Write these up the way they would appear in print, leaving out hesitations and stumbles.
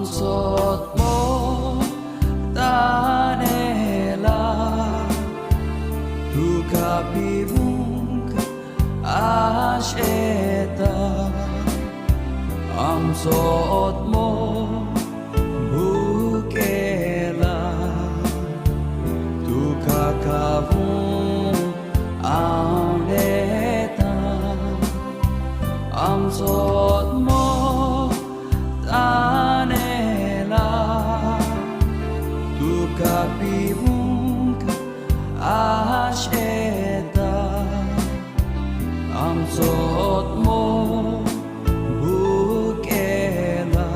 आमचो आत्मो तानेला तुका पिवूंक आश येता आमचो आत्मो भुकेला तुका खावूंक आवडटा आमचो आत्मो तानेला तुका पिवूंक आश येता आमचो आत्मो भुकेला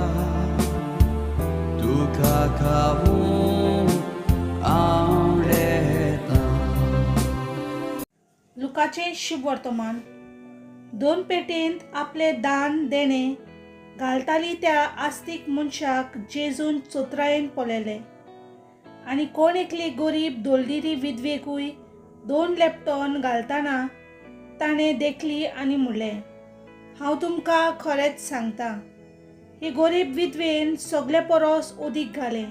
तुका खावूंक आवडटा. लुकाचें शुभ वर्तमान. दोन पेटेंत आपलें दान देणें घालताली त्या आस्तीक मनशाक जेजून चोत्रायेन पळयलें आनी कोण एकली गरीब दोलदिरी विधवेकूय दोन लेपटॉन घालतना ताणें देखली आनी म्हणलें, हांव तुमकां खरेंच सांगता, ही गरीब विधवेन सगळे परस अदीक घालें.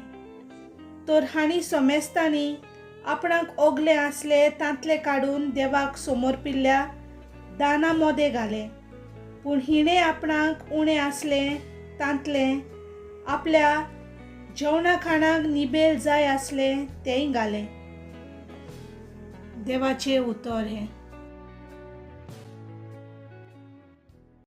तर हांणी समेस्तांनी आपणाक ओगलें आसलें तांतलें काडून देवाक समर्पिल्ल्या दाना मोदें घालें, पूण हिणें आपणाक उणें आसलें तांतलें आपल्या जेवणा खाणाक निबेल जाय आसलें तेंय घालें. देवाचें उतर हें.